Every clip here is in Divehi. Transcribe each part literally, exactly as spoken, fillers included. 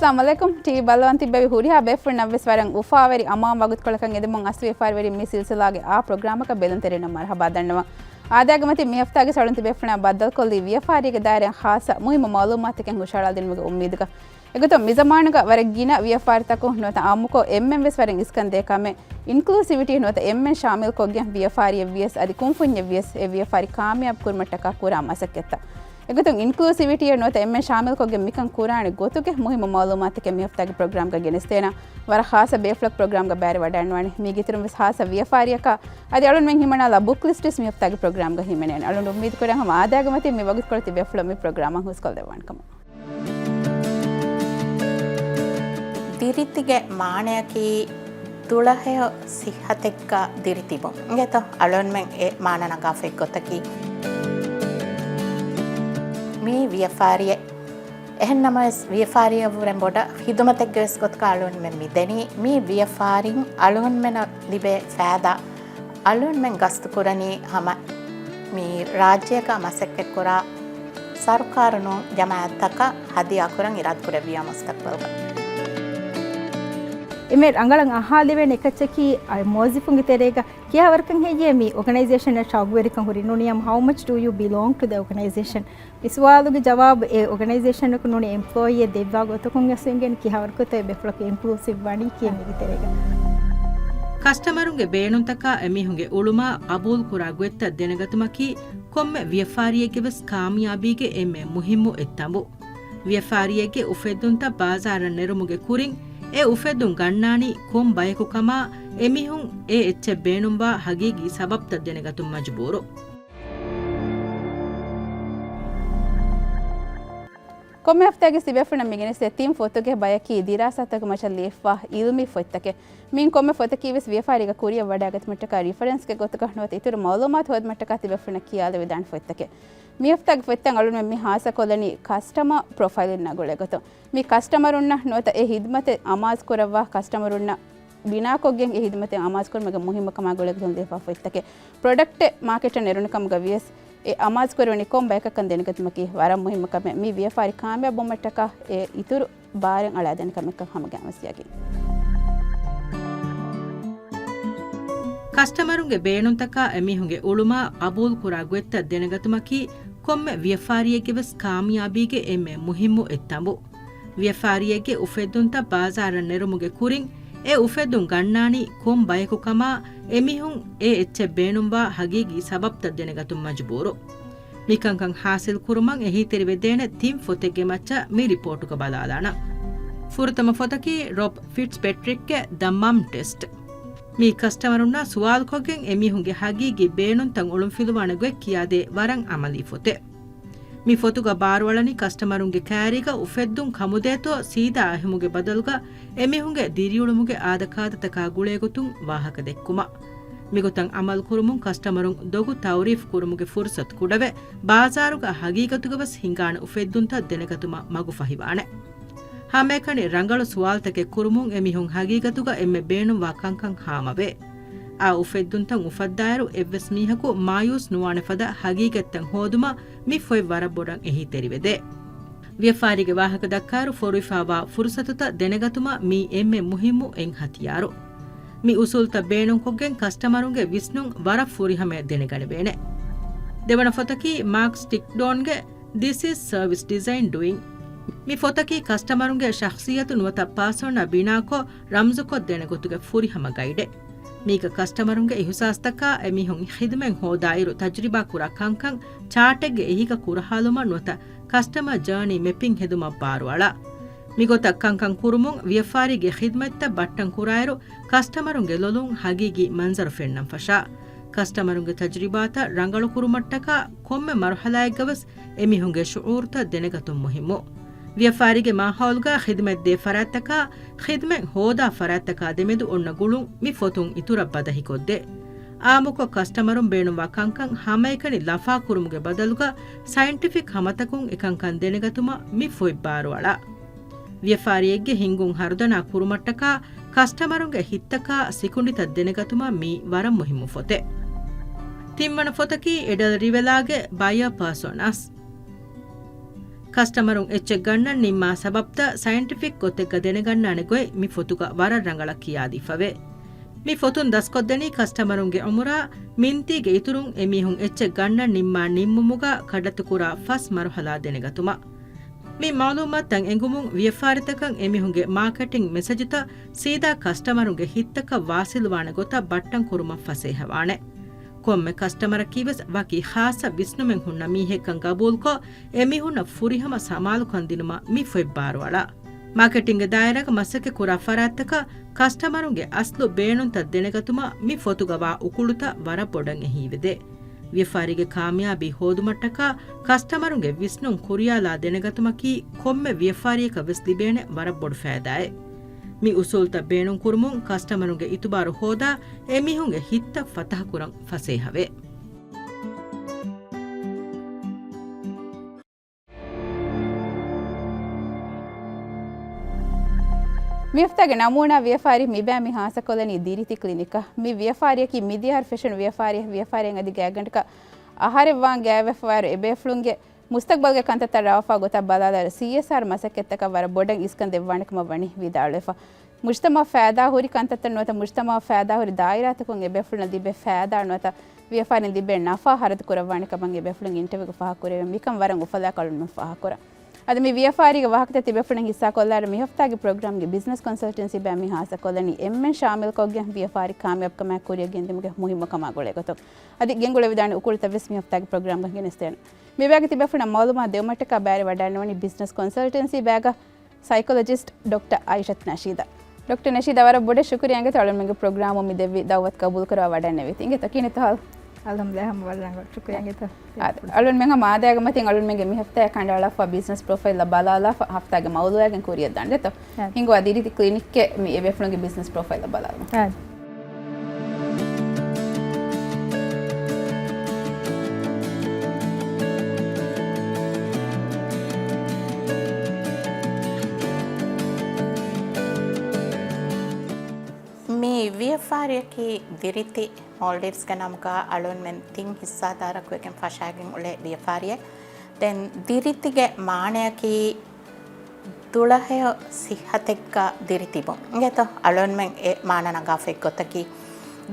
އައްސަލާމު ޢަލައިކުމް. ޓީވީ ބައްލަވަން ތިއްބެވި ހުރިހާ ބޭފުޅުންނަށްވެސް ވަރަށް އުފާވެރި އަމާން ވަގުތުކޮޅަކަށް އެދެމުން އަސް ވިޔަފާރިވެރިން މި ސިލްސިލާގެ އާ ޕްރޮގްރާމަކަށް ބެލުންތެރިންނަށް މަރުޙަބާ ދަންނަވަން. އާދައިގެ މަތިން މި ހަފްތާގެ އަޅުން ތިބޭފުޅުންނާ ބައްދަލުކޮށްލީ ވިޔަފާރިއެއްގެ ދާއިރާއިން ޚާއްޞަ މުހިއްމު މައުލޫމާތުތަކެއް ހުށަހަޅާދިނުމުގެ އުއްމީދުގަ. އެގޮތުން މިޒަމާނުގަ ވަރަށް ގިނަ ވިޔަފާރިތަކުން ނުވަތަ އާއްމުކޮށް އެންމެން ވެސް ވަރަށް އިސްކަން ދޭ ކަމެއް އިންކްލޫސިވިޓީ ނުވަތަ އެންމެން ޝާމިލްކޮށްގެން ވިޔަފާރިއެއް ވިޔަސް އަދި ކުންފުންޏެއް ވިޔަސް އެ ވިޔަފާރި ކާމިޔާބު ކުރުމަށްޓަކާ ކުރާ މަސައްކަތްތައް. އެގޮތުން އިންކްލޫސިވިޓީއެއް ނުވަތަ އެންމެން ޝާމިލްކޮށްގެން މިކަން ކުރާނެ ގޮތުގެ މުހިއްމު މައުލޫމާތުތަކެއް މި ހަފްތާގެ ޕްރޮގްރާމްގަ ގެނެސްދޭނަން. ވަރަށް ޚާއްޞަ ބޭފުޅަކު ޕްރޮގްރާމްގަ ބައިވެރިވަޑައިގަންނަވާނެ. މީގެ އިތުރުން ވެސް ޚާއްޞަ ވިޔަފާރިއަކާ އަދި އަޅުންމެން ހިމަނާލާ ބުކް ލިސްޓް ވެސް މި ހަފްތާގެ ޕްރޮގްރާމްގަ ހިމެނޭނެ. އަޅުން އުއްމީދުކުރަން ހަމަ އާދައިގެ މަތިން މި ވަގުތުކޮޅަށް ތިބޭފުޅުން މި ޕްރޮގްރާމަށް ހުސްކޮށްލައްވާނެ ކަމަށް. ދިރިތިގެ މާނަޔަކީ ދުޅަހެޔޮ ސިއްހަތެއްގަ ދިރި ތިބުން. އިނގޭތޯ އަޅުންމެން އެ މާނަ ނަގާފައި ގޮތަކީ މީ ވިޔަފާރިއެއް. އެހެންނަމަވެސް ވިޔަފާރިއަށްވުރެ ބޮޑަށް ޚިދުމަތެއްގެ ވެސް ގޮތުގަ އަޅުންމެން މި ދެނީ. މީ ވިޔަފާރިން އަޅުންމެނަށް ލިބޭ ފައިދާ. އަޅުންމެން ގަސްތު ކުރަނީ ހަމަ މި ރާއްޖޭގަ މަސައްކަތްކުރާ ސަރުކާރު ނޫން ޖަމާއަތްތަކަށް ހަދިޔާކުރަން އިރާދަކުރެއްވިޔާ މުސްތަޤްބަލްގަ. އެމެ ރަނގަޅަށް އަހާލެވޭނެ އެކައްޗަކީ، އަ، މުވައްޒަފުންގެ ތެރޭގަ ކިހާވަރަކަށް ހެއްޔޭ މި އޯގަނައިޒޭޝަނަށް ޝައުގުވެރިކަން ހުރި ނޫނީ، ހަމަ how much do you belong to the organization؟ މި ސުވާލުގެ ޖަވާބު އެ އޯގަނައިޒޭޝަނަކު ނޫނީ އެމްޕްލޯއީއެއް ދެއްވާ ގޮތަކުން އަސްވެންގެން ކިހާވަރަކުތޯ އެ ބޭފުޅަކު އިމްޕްރޫވް ވިއްވާނީ ކިޔަން މީގެ ތެރޭގަ. ކަސްޓަމަރުންގެ ބޭނުންތަކާ އެމީހުންގެ އުޅުމާ ޤަބޫލުކުރާ ގޮތްތައް ދެނެގަތުމަކީ ކޮންމެ ވިޔަފާރިއެއްގެ ވެސް ކާމިޔާބީގެ އެންމެ މުހިއްމު އެއް ތަނބު. ވިޔަފާރިއެއްގެ އުފެއްދުންތައް ބާޒާރަށް ނެރުމުގެ ކުރިން އެ އުފެއްދުން ގަންނާނީ ކޮން ބަޔަކު ކަމާ، އެމީހުން އެ އެއްޗެއް ބޭނުންވާ ހަގީގީ ސަބަބްތައް ދެނެގަތުން މަޖުބޫރު. ކޮންމެ ހަފްތާގެ ތިބޭފުޅުންނަށް މިގެނެސްދޭ ތިން ފޮތުގެ ބަޔަކީ ދިރާސާތަކުގެ މައްޗަށް ލިޔެފާ އިލްމީ ފޮތްތަކެއް. މިއިން ކޮންމެ ފޮތަކީ ވެސް ވިޔަފާރީގަ ކުރިއަށް ވަޑައިގަތުމަށްޓަކާ ރިފަރެންސްގެ ގޮތުގަ ނުވަތަ އިތުރު މައުލޫމާތު ހޯދުމަށްޓަކާ ތިބޭފުޅުންނަށް ކިޔާލެވިދާނެ ފޮތްތަކެއް. މި ހަފްތާގެ ފޮތްތައް އަޅުންމެން މި ހާއްސަކޮށްލަނީ ކަސްޓަމަރ ޕްރޮފައިލިންނާ ގުޅޭ ގޮތުން. މި ކަސްޓަމަރުންނަށް ނުވަތަ އެ ހިދުމަތެއް އަމާޒުކުރައްވާ ކަސްޓަމަރުންނަށް ބިނާކޮށްގެން އެ ހިދުމަތެއް އަމާޒުކުރުމުގެ މުހިއްމުކަމާ ގުޅޭގޮތުން ލިޔެފާ ފޮތްތަކެއް. ޕްރޮޑަކްޓެއް މާކެޓަށް ނެރުނު ކަމުގަ ވިޔަސް އެ އަމާޒުކުރެވެނީ ކޮން ބަޔަކަށްކަން ދެނެގަތުމަކީ ވަރަށް މުހިއްމު ކަމެއް. މި ވިޔަފާރި ކާމިޔާބުވުމަށްޓަކާ އެ އިތުރު ބާރެއް އަޅާދޭނެ ކަމެއްކަން ހަމަގައިމުވެސް ޔަގީން. ކަސްޓަމަރުންގެ ބޭނުންތަކާ އެމީހުންގެ އުޅުމާ ޤަބޫލުކުރާ ގޮތްތައް ދެނެގަތުމަކީ ކޮންމެ ވިޔަފާރިއެއްގެ ވެސް ކާމިޔާބީގެ އެންމެ މުހިއްމު އެއް ތަނބު. ވިޔަފާރިއެއްގެ އުފެއްދުންތައް ބާޒާރަށް ނެރުމުގެ ކުރިން އެ އުފެއްދުން ގަންނާނީ ކޮން ބަޔަކު ކަމާ، އެމީހުން އެ އެއްޗެއް ބޭނުންވާ ހަގީގީ ސަބަބްތައް ދެނެގަތުން މަޖުބޫރު. މިކަންކަން ހާސިލް ކުރުމަށް އެހީތެރިވެދޭނެ ތިން ފޮތެއްގެ މައްޗަށް މި ރިޕޯޓުގަ ބަލާލާނަން. ފުރަތަމަ ފޮތަކީ ރޮބް ފިޓްސްޕެޓްރިކްގެ ދަ މަމް ޓެސްޓް. މީ ކަސްޓަމަރުންނާ ސުވާލުކޮށްގެން އެމީހުންގެ ހަގީގީ ބޭނުންތައް އޮޅުންފިލުވާނެ ގޮތް ކިޔާދޭ ވަރަށް އަމަލީ ފޮތެއް. މި ފޮތުގަ ބާރުއަޅަނީ ކަސްޓަމަރުންގެ ކައިރީގަ އުފެއްދުން ކަމުދޭތޯ ސީދާ އައިހުމުގެ ބަދަލުގަ އެމީހުންގެ ދިރިއުޅުމުގެ އާދަކާދަތަކާ ގުޅޭގޮތުން ވާހަކަ ދެއްކުމަށް. މިގޮތަށް އަމަލުކުރުމުން ކަސްޓަމަރުން ދޮގު ތައުރީފް ކުރުމުގެ ފުރުސަތު ކުޑަވެ، ބާޒާރުގަ ހަގީގަތުގަވެސް ހިނގާނެ އުފެއްދުންތައް ދެނެގަތުމަށް މަގުފަހިވާނެ. ހަމައެކަނި ރަނގަޅު ސުވާލުތަކެއް ކުރުމުން އެމީހުން ހަގީގަތުގަ އެންމެ ބޭނުންވާ ކަންކަން ހާމަވޭ. އާ އުފެއްދުންތައް އުފައްދާއިރު އެއްވެސް މީހަކު މާޔޫސް ނުވާނެ ފަދަ ހަގީގަތްތައް ހޯދުމަށް މި ފޮތް ވަރަށް ބޮޑަށް އެހީތެރިވެދޭ. ވިޔަފާރީގެ ވާހަކަ ދައްކާއިރު ފޮރުވިފާވާ ފުރުސަތުތައް ދެނެގަތުމަށް މީ އެންމެ މުހިއްމު އެއް ހަތިޔާރު. މި އުސޫލުތައް ބޭނުންކޮށްގެން ކަސްޓަމަރުންގެ ވިސްނުން ވަރަށް ފުރިހަމަޔަށް ދެނެގަނެވޭނެ. ދެވަނަ ފޮތަކީ މާކް ސްޓިކްޑޯންގެ This is Service Design Doing. މި ފޮތަކީ ކަސްޓަމަރުންގެ ޝަޚްޞިއްޔަތު ނުވަތަ ޕާސޯނާ ބިނާކޮށް، ރަމްޒުކޮށްދޭނެ ގޮތުގެ ފުރިހަމަ ގައިޑެއް. މީގަ ކަސްޓަމަރުންގެ އިހުސާސްތަކާ އެމީހުން ޚިދުމަތް ހޯދާއިރު ތަޖުރިބާކުރާ ކަންކަން ޗާޓެއްގެ އެހީގަ ކުރަހާލުމަށް ނުވަތަ ކަސްޓަމަރ ޖާނީ މެޕިން ހެދުމަށް ބާރުއަޅާ. މިގޮތަށް ކަންކަން ކުރުމުން ވިޔަފާރީގެ ޚިދުމަތްތައް ބައްޓަން ކުރާއިރު، ކަސްޓަމަރުންގެ ލޮލުން ހަގީގީ މަންޒަރު ފެންނަން ފަށާ. ކަސްޓަމަރުންގެ ތަޖުރިބާތައް ރަނގަޅުކުރުމަށްޓަކާ ކޮންމެ މަރުހަލާއެއްގަވެސް އެމީހުންގެ ޝުޢޫރުތައް ދެނެގަތުން މުހިއްމު. ވިޔަފާރީގެ މާހައުލުގަ ޚިދުމަތްދޭ ފަރާތްތަކާ، ޚިދުމަތް ހޯދާ ފަރާތްތަކާ ދެމެދު އޮންނަ ގުޅުން މި ފޮތުން އިތުރަށް ބަދަހިކޮށްދޭ. އާއްމުކޮށް ކަސްޓަމަރުން ބޭނުންވާ ކަންކަން ހަމައެކަނި ލަފާކުރުމުގެ ބަދަލުގަ ސައިންޓިފިކް ހަމަތަކުން އެކަންކަން ދެނެގަތުމަށް މި ފޮތް ބާރުއަޅާ. ވިޔަފާރިއެއްގެ ހިންގުން ހަރުދަނާ ކުރުމަށްޓަކާ ކަސްޓަމަރުންގެ ހިތްތަކާ ސިކުނޑިތައް ދެނެގަތުމަށް މީ ވަރަށް މުހިއްމު ފޮތެއް. ތިންވަނަ ފޮތަކީ އެޑަލް ރިވެލާގެ ބަޔަރ ޕާސޯނާސް. ކަސްޓަމަރުން އެއްޗެއް ގަންނަން ނިންމާ ސަބަބްތައް ސައިންޓިފިކް ގޮތެއްގަ ދެނެގަންނާނެ ގޮތް މި ފޮތުގަ ވަރަށް ރަނގަޅަށް ކިޔާދީފަވޭ. މި ފޮތުން ދަސްކޮށްދެނީ ކަސްޓަމަރުންގެ އުމުރާ، މިންތީގެ އިތުރުން އެމީހުން އެއްޗެއް ގަންނަން ނިންމާ ނިންމުމުގަ ކަޑައްތުކުރާ ފަސް މަރުހަލާ ދެނެގަތުމަށް. މި މައުލޫމާތުތައް އެނގުމުން ވިޔަފާރިތަކަށް އެމީހުންގެ މާކެޓިން މެސެޖުތައް ސީދާ ކަސްޓަމަރުންގެ ހިތްތަކަށް ވާސިލުވާނެ ގޮތަށް ބައްޓަން ކުރުމަށް ފަސޭހަވާނެ. ކޮންމެ ކަސްޓަމަރަކީވެސް ވަކި ޚާއްޞަ ވިސްނުމެއް ހުންނަ މީހެއްކަން ގަބޫލުކޮށް، އެމީހުންނަށް ފުރިހަމަ ސަމާލުކަން ދިނުމަށް މި ފޮތް ބާރުއަޅާ. މާކެޓިންގެ ދާއިރާގަ މަސައްކަތް ކުރާ ފަރާތްތަކަށް ކަސްޓަމަރުންގެ އަސްލު ބޭނުންތައް ދެނެގަތުމަށް މި ފޮތުގަ ވާ އުކުޅުތައް ވަރަށް ބޮޑަށް އެހީވެދޭ. ވިޔަފާރީގެ ކާމިޔާބީ ހޯދުމަށްޓަކާ ކަސްޓަމަރުންގެ ވިސްނުން ކުރިޔާލާ ދެނެގަތުމަކީ ކޮންމެ ވިޔަފާރިއަކަށް ވެސް ލިބޭނެ ވަރަށް ބޮޑު ފައިދާއެއް. މި އުސޫލުތައް ބޭނުންކުރުމުން ކަސްޓަމަރުންގެ އިތުބާރު ހޯދާ، އެމީހުންގެ ހިތްތައް ފަތަހަކުރަން ފަސޭހަވޭ. މި ހަފްތާގެ ނަމޫނާ ވިޔަފާރި މިބައިމީހުން ހާއްސަކޮށްލަނީ ދިރިތި ކްލިނިކަށް. މި ވިޔަފާރިއަކީ މިދިޔައިރު ފެށުނު ވިޔަފާރިއެއް. ވިޔަފާރިއިން އަދި ގާތްގަނޑަކަށް އަހަރެއް ވާން ގާތްވެފަވާއިރު އެބޭފުޅުންގެ މުސްތަގްބަލްގެ ކަންތައްތައް ރާވާފަ ގޮތަށް ބަލާލާއިރު، ސީއެސްއާރް މަސައްކަތްތަކަށް ވަރަށް ބޮޑަށް އިސްކަން ދެއްވާނެ ކަމަށް ވަނީ ވިދާޅުވެފަ. މުޖްތަމައަށް ފައިދާ ހުރި ކަންތައްތައް ނުވަތަ މުޖްތަމައަށް ފައިދާ ހުރި ދާއިރާތަކުން އެބޭފުޅުންނަށް ލިބޭ ފައިދާ ނުވަތަ ވިޔަފާރިން ލިބޭ ނަފާ ހަރަދު ކުރައްވާނެ ކަމަށް އެބޭފުޅުން އިންޓަވިއުގަ ފާހަގަކުރެވެން މިކަން ވަރަށް އުފަލާ ކަޅުންމެން ފާހަގަކުރަން. އަދި މި ވިޔަފާރީގެ ވާހަކަތައް ތިބޭފުޅުން ހިއްސާކޮށްލާއިރު މި ހަފްތާގެ ޕްރޮގްރާމްގެ ބިޒްނަސް ކޮންސަލްޓެންސީ ބައިމީހުން ހާއްސަކޮށްލަނީ އެންމެން ޝާމިލްކޮށްގެން ވިޔަފާރި ކާމިޔާބުކަމާއެކު ކުރިއަށް ގެންދިއުމުގެ މުހިއްމުކަމާ ގުޅޭ ގޮތުން. އަދި ގެންގުޅެވިދާނެ އުކުޅުތައް ވެސް މި ހަފްތާގެ ޕްރޮގްރާމްގަ ގެނެސްދޭނެ. މި ބައިގެ ތިބޭފުޅުންނަށް މައުލޫމާތު ދެއްވުމަށްޓަކާ ބައިވެރިވަޑައިންނަވަނީ ބިޒްނަސް ކޮންސަލްޓެންސީ ބައިގަ ސައިކޮލޮޖިސްޓް ޑޮކްޓަރ އައިޝަތު ނަޝީދާ. ޑޮކްޓަރ ނަޝީދާ، ވަރަށް ބޮޑަށް ޝުކުރިއްޔާ އިނގޭތޯ އަޅުންމެންގެ ޕްރޮގްރާމަށް މި ދެއްވި ދައުވަތު ޤަބޫލުކުރައްވާ ވަޑައިންނެވީތީ. އިނގޭތޯ ކިހިނެއްތޯ ހާލު؟ އަލްޙަމްދުލިއްލާހް، ހަމަ ވަރަށް ރަނގަޅު. ޝުކުރިއްޔާ އިނގޭތޯ. އާދެ، އަޅުންމެންގެ މާދަޔާގެ މަތިން އަޅުންމެންގެ މި ހަފްތާއަށް ކަނޑައަޅާފަ ބިޒްނަސް ޕްރޮފައިލްއަށް ބަލާލާފަ ހަފްތާގެ މައުޟޫޢާގެން ކުރިއަށްދާނެ ދެތޯ. އާދެ. ހިނގު އަދި ދިރިތި ކްލިނިކްގެ މި އެބޭފުޅުންގެ ބިޒްނަސް ޕްރޮފައިލްއަށް ބަލާލަން. އާދެ. މި ވިޔަފާރިއަކީ ދިރިތި މޯލްޑިވްސްގެ ނަމުގަ އަޅުންމެން ތިން ހިއްސާދާރަކުވެގެން ފަށާގެން އުޅޭ ވިޔަފާރިއެއް. ދެން ދިރިތިގެ މާނަޔަކީ ދުޅަހެޔޮ ސިއްހަތެއްގަ ދިރި ތިބުން. އިނގޭތޯ އަޅުންމެން އެ މާނަ ނަގާފައި ގޮތަކީ.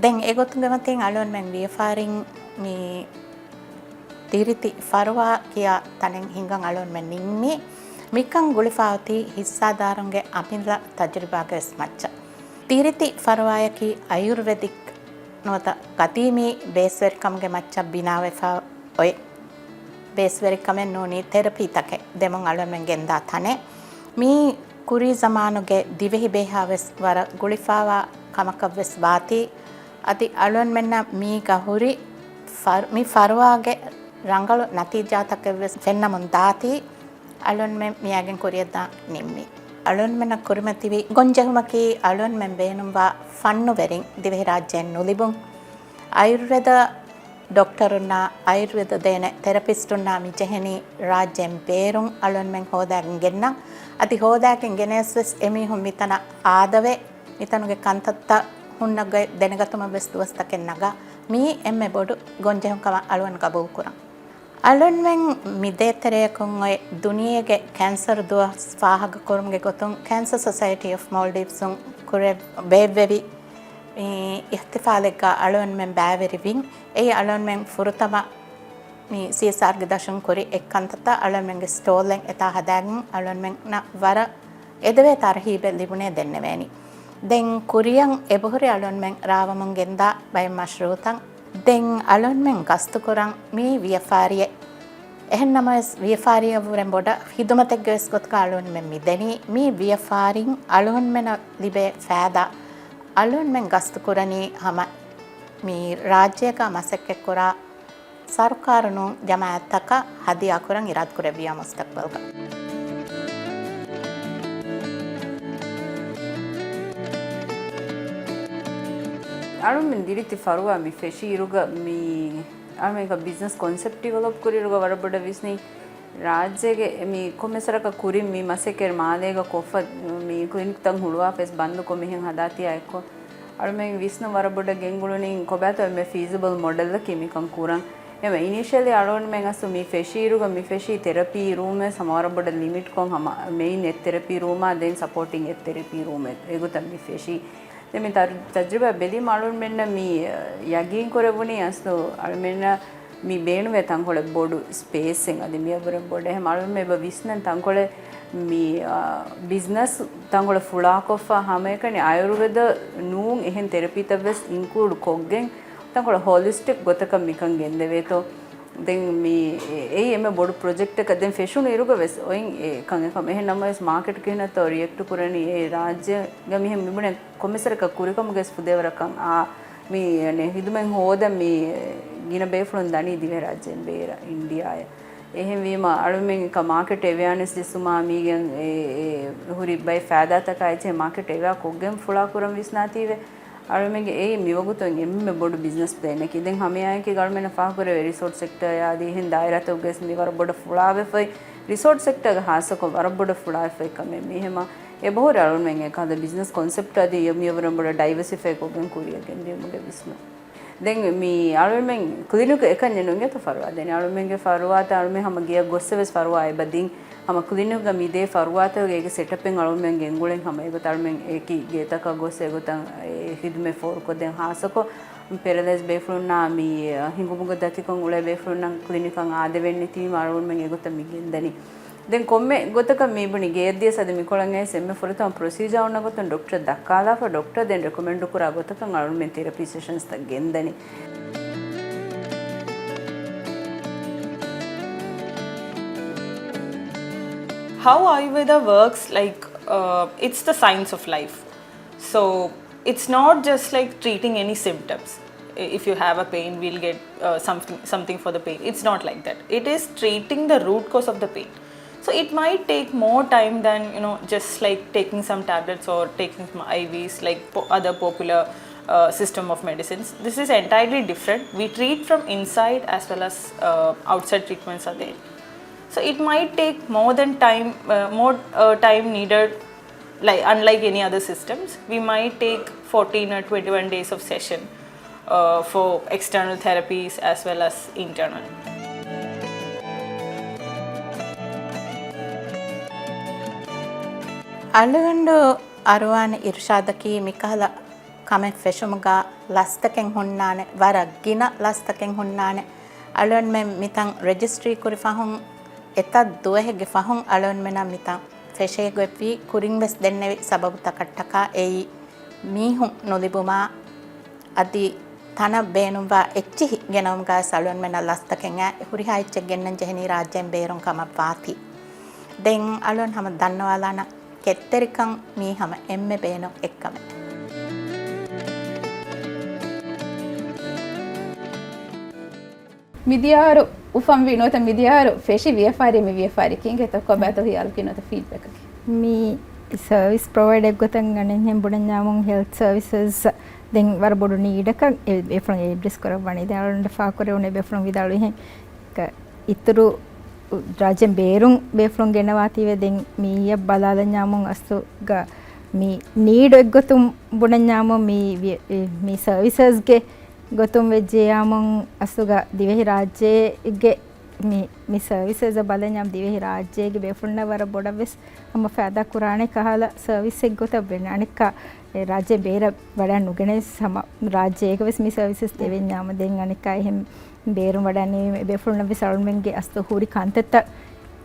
ދެން އެގޮތުގެ މަތިން އަޅުންމެން ވިޔަފާރިން މި ދިރިތި ފަރުވާ ކިޔާ ތަނެއް ހިނގަން އަޅުންމެން ނިންމީ. މިކަން ގުޅިފަ އޮތީ ހިއްސާދާރުންގެ އަމިއްލަ ތަޖުރިބާގެ ވެސް މައްޗަށް. ދިރިތި ފަރުވާޔަކީ އަޔުރްވެދިކް ނުވަތަ ގަދީމީ ބޭސްވެރިކަމުގެ މައްޗަށް ބިނާވެފަ އޮތް ބޭސްވެރިކަމެއް ނޫނީ ތެރަޕީތަކެއް ދެމުން އަޅުންމެން ގެންދާ ތަނެއް. މީ ކުރީ ޒަމާނުގެ ދިވެހި ބޭހާ ވެސް ވަރަށް ގުޅިފަވާ ކަމަކަށް ވެސް ވާތީ، އަދި އަޅުންމެންނަށް މީގަ ހުރި ފަރު-، މި ފަރުވާގެ ރަނގަޅު ނަތީޖާތަކެއް ވެސް ފެންނަމުން ދާތީ، އަޅުންމެން މިއާގެން ކުރިއަށްދާން ނިންމީ. އަޅުންމެންނަށް ކުރިމަތިވި ގޮންޖެހުމަކީ އަޅުންމެން ބޭނުންވާ ފަންނުވެރިން ދިވެހިރާއްޖޭން ނުލިބުން. އަޔުރްވެދަ ޑޮކްޓަރުންނާ އަޔުރްވެދަ ދޭނެ ތެރަޕިސްޓުންނާ މި ޖެހެނީ ރާއްޖޭން ބޭރުން އަޅުންމެން ހޯދާގެން ގެންނަން. އަދި ހޯދާގެން ގެނެސް ވެސް އެމީހުން މިތަނަށް އާދަވެ، މިތަނުގެ ކަންތައްތައް ހުންނަ ގޮތް ދެނެގަތުމަށް ވެސް ދުވަސްތަކެއް ނަގާ. މީ އެންމެ ބޮޑު ގޮންޖެހުން ކަމަށް އަޅުގަނޑު ގަބޫލުކުރަން. އަޅުންމެން މި ދޭތެރެޔަކުން އޮތް ދުނިޔޭގެ ކެންސަރު ދުވަސް ފާހަގަކުރުމުގެ ގޮތުން ކެންސަރ ސޮސައިޓީ އޮފް މޯލްޑިވްސުން ކުރެ-، ބޭއްވެވި މި އިޙްތިފާލެއްގަ އަޅުންމެން ބައިވެރިވިން. އެއީ އަޅުންމެން ފުރަތަމަ މި ސީއެސްއާރްގެ ދަށުން ކުރި އެއްކަންތައްތައް އަޅުންމެންގެ ސްޓޯލްއެއް އެތާ ހަދާގެން އަޅުންމެންނަށް ވަރަށް އެދެވޭ ތަރުހީބެއް ލިބުނޭ ދެންނެވޭނީ. ދެން ކުރިއަށް އެބަހުރި އަޅުންމެން ރާވަމުން ގެންދާ ބައެއް މަޝްރޫއުތައް. ދެން އަޅުންމެން ގަސްތުކުރަން މީ ވިޔަފާރިއެއް. އެހެންނަމަވެސް، ވިޔަފާރިއަށްވުރެން ބޮޑަށް ޚިދުމަތެއްގެ ވެސް ގޮތުގަ އަޅުންމެން މި ދެނީ. މީ ވިޔަފާރިން އަޅުންމެނަށް ލިބޭ ފައިދާ. އަޅުންމެން ގަސްތުކުރަނީ ހަމަ މި ރާއްޖޭގަ މަސައްކަތްކުރާ ސަރުކާރު ނޫން ޖަމާއަތްތަކަށް ހަދިޔާކުރަން އިރާދަކުރެއްވިޔާ މުސްތަޤްބަލްގަ. އަޅުންމެން ދިރިތި ފަރުވާ މި ފެށި އިރުގަ މި އަޅުމެން ބިޒްނަސް ކޮންސެޕްޓް ޑިވެލޮޕް ކުރިއިރުގަ ވަރަށް ބޮޑަށް ވިސްނި ރާއްޖޭގެ މި ކޮންމެ ސަރަކަށް ކުރިން މި މަސައްކަތް މާލޭގަ ކޮށްފަ މި ކްލިނިކްތައް ހުޅުވާފަ ވެސް ބަންދުކޮށް މިހެން ހަދާތީއާ އެއްކޮށް، އަޅުމެން ވިސްނުން ވަރަށް ބޮޑަށް ގެންގުޅުނީ ކޮބާތޯ އެންމެ ފީޒިބަލް މޮޑެލްއަކީ މިކަން ކުރަން. އެމަ އިނިޝިއަލީ އަޅުގަނޑުމެން އަސްލު މި ފެށިއިރުގަ މި ފެށީ ތެރަޕީ ރޫމެއް ހަމަ ވަރަށް ބޮޑަށް ލިމިޓްކޮށް ހަމަ މެއިން އެއް ތެރަޕީ ރޫމާ ދެން ސަޕޯޓިން އެއް ތެރަޕީ ރޫމެއް އެގޮތަށް މި ފެށީ. ދެން މި ތަރ-، ތަޖްރިބާ ބެލީމަ އަޅުގަނޑުމެންނަށް މި ޔަގީން ކުރެވުނީ އަސްލު އަޅުމެންނަށް މި ބޭނުވޭ ތަންކޮޅެއް ބޮޑު ސްޕޭސްއެއް އަދި މިއަށްވުރެ ބޮޑެއް. އެހެން އަޅުމެން އެބަ ވިސްނަން ތަންކޮޅެއް މި، އާ، ބިޒްނަސް ތަންކޮޅެއް ފުޅާކޮށްފަ ހަމައެކަނި އާޔުރުވެދަ ނޫން އެހެން ތެރަޕީތައްވެސް އިންކްލޫޑް ކޮށްގެން ތަންކޮޅެއް ހޮލިސްޓިކް ގޮތަކަށް މިކަން ގެންދެވޭތޯ. ދެން މި އެ-، އެއީ އެންމެ ބޮޑު ޕްރޮޖެކްޓަކަށް ދެން ފެށުނު އިރުގަ ވެސް އޮތް އެ ކަން އެކަމަށް. އެހެން ނަމަވެސް މާކެޓް ކިހިނެއްތޯ ރިއެކްޓް ކުރަނީ އެ ރާއްޖޭގަ މިހެން މިބުނެ ކޮންމެސްވަރަކަށް ކުރިކަމުގެ ފުދޭވަރަކަށް އާ، މި، އަނެ، ހިދުމަތް ހޯދަން މި ގިނަ ބޭފުޅުން ދަނީ ދިވެހިރާއްޖޭން ބޭރަށް އިންޑިއާއަށް. އެހެންވީމަ އަޅުމެން އެކަ މާކެޓް އެވެއާނެސް ޖެއްސުމާ މީގެން އެ، އެ ހުރި ބައެއް ފައިދާތަކާ އެއްޗެހި މާކެޓް އެވެއާ ކޮށްގެން ފުޅާ ކުރަން ވިސްނާތީވެ. އަޅުމެންގެ އެއީ މިވަގުތު އެންމެ ބޮޑު ބިޒްނަސް ޕްލޭނަކީ. ދެން ހަމައެއާއެކީ އަޅުމެންނަށް ފާހަގަކުރެވޭ ރިސޯޓް ސެކްޓަރ އަދި އެހެން ދާއިރާތަކުގައި މި ވަރަށް ބޮޑަށް ފުޅާވެފައި، ރިސޯޓް ސެކްޓަރގަ ހާއްސަކޮށް ވަރަށް ބޮޑަށް ފުޅާވެފައި ކަމެއް. މީ ހަމަ އެބަހުރި އަޅުމެން އެކަހަލަ ބިޒްނަސް ކޮންސެޕްޓް އަދި މިއަށްވުރެ ބޮޑަށް ޑައިވަސިފައި ކޮށްގެން ކުރިއަށް ގެންދިޔުމުގެ ވިސްނުން. ދެން މި އަޅުމެން ކްލިނިކް އެކަންޏެއް ނުގެތޯ ފަރުވާ ދެނީ. އަޅުމެންގެ ފަރުވާތައް އަޅުމެން ހަމަ ގެޔަށް ގޮއްސެވެސް ފަރުވާ އެބަ ދިން. ހަމަ ކްލިނިކްގަ މި ދޭ ފަރުވާތަކުގެ އޭގެ ސެޓަޕެއް އަޅުމެން ގެންގުޅެން ހަމަ އެގޮތަށް އަޅުމެން އެކި ގޭތަކަށް ގޮސް އެގޮތަށް އެ ހިދުމަތް ފޯރުކޮށްދޭން. ހާއްސަކޮށް ޕެރަލައިޒް ބޭފުޅުންނާ މި ހިނގުމުގަ ދަތިކަން އުޅޭ ބޭފުޅުންނަށް ކްލިނިކަށް އާދެވެން ނެތީމަ އަޅުގަނޑުމެން އެގޮތަށް މި ގެންދަނީ. ދެން ކޮންމެ ގޮތަކަށް މި ބުނި ގެޔަށްދިޔަސް އަދި މިކޮޅަށް އައިސް އެންމެ ފުރަތަމަ ޕްރޮސީޖާ އޮންނަ ގޮތުން ޑޮކްޓަރ ދައްކާލާފަ، ޑޮކްޓަރ ދެން ރެކޮމެންޑު ކުރާ ގޮތަކަށް އަޅުގަނޑުމެން ތެރަޕީ ސެޝަންސްތައް ގެންދަނީ. How Ayurveda works, like, uh, it's the science of life. So it's not just like treating any symptoms. I- If you have a pain, we'll get uh, something, something for the pain. It's not like that. It is treating the root cause of the pain. So it might take more time than, you know, just like taking some tablets or taking some I Vs, like po- other popular uh, system of medicines. This is entirely different. We treat from inside as well as uh, outside treatments are there. So it might take more than time, uh, more uh, time needed, like, unlike any other systems. We might take fourteen or twenty-one days of session uh, for external therapies as well as internal. އަޅުގަނޑު އަރުވާނެ އިރުޝާދަކީ މިކަހަލަ ކަމެއް ފެށުމުގަ ލަސްތަކެއް ހުންނާނެ، ވަރަށް ގިނަ ލަސްތަކެއް ހުންނާނެ. އަޅުގަނޑުމެން މިތަން ރެޖިސްޓްރީ ކުރި ފަހުން އެތައް ދުވަހެއްގެ ފަހުން އަޅުގަނޑުމެނަށް މިތަން ފެށޭ ގޮތްވީ ކުރިން ވެސް ދެންނެވި ސަބަބުތަކަށްޓަކާ އެއީ މީހުން ނުލިބުމާ އަދި ތަނަށް ބޭނުންވާ އެއްޗިހި ގެނައުމުގައި އަޅުގަނޑުމެނަށް ލަސްތަކެއް އައި ހުރިހާ އެއްޗެއް ގެންނަން ޖެހެނީ ރާއްޖޭން ބޭރުން ކަމަށް ވާތީ. ދެން އަޅުގަނޑު ހަމަ ދަންނަވާލާނަން ކެތްތެރިކަން މީ ހަމަ އެންމެ ބޭނުން އެއްކަމެއް. މިދިޔައިރު އުފަންވީ ނުވަތަ މިދިޔައިރު ފެށި ވިޔަފާރި މި ވިޔަފާރި ކިނގެތޯ ކޮބާތޯ ހިޔާލަކީ ނުވަތަ ފީޑްބެކަކީ؟ މި ސަރވިސް ޕްރޮވައިޑަރެއް ގޮތަށް އަނެއްހެން ބުނަންޏާމުން ހެލްތް ސަރވިސަސް ދެން ވަރަށް ބޮޑު ނީޑަކަށް އެ ބޭފުޅުން އެ އެޑްރެސް ކުރައްވަނީ. ދެން އަޅުގަނޑަށް ފާހަގަކުރެވުނު އެ ބޭފުޅުން ވިދާޅުވިހެން އިތުރު ރާއްޖޭން ބޭރުން ބޭފުޅުން ގެންނަވާތީވެ ދެން މިއަށް ބަލާލަންޏާމުން އަސްލުގަ މި ނީޑު އެއްގޮތުން ބުނަންޏާމުން މި ވި-، މި ސަރވިސަސްގެ ގޮތުން ވެއްޖެޔާމުން އަސްލުގަ ދިވެހި ރާއްޖޭގެ މި، މި ސަރވިސަސް ބަލަންޏާމު ދިވެހި ރާއްޖޭގެ ބޭފުޅުންނަށް ވަރަށް ބޮޑަށް ވެސް ހަމަ ފައިދާ ކުރާނެ ކަހަލަ ސަރވިސްއެއް ގޮތަށް ވެން. އަނެއްކާ އެ ރާއްޖޭ ބޭރަށް ވަޑައި ނުގެނެސް ހަމަ ރާއްޖޭގަ ވެސް މި ސަރވިސަސް ދެވެންޏާމު ދެން އަނެއްކާ އެހެން ބޭރުން ވަޑައިން ނިވި ބޭފުޅުންނަށް ވެސް އަޅުމެންގެ އަސްލު ހުރި ކަންތައްތައް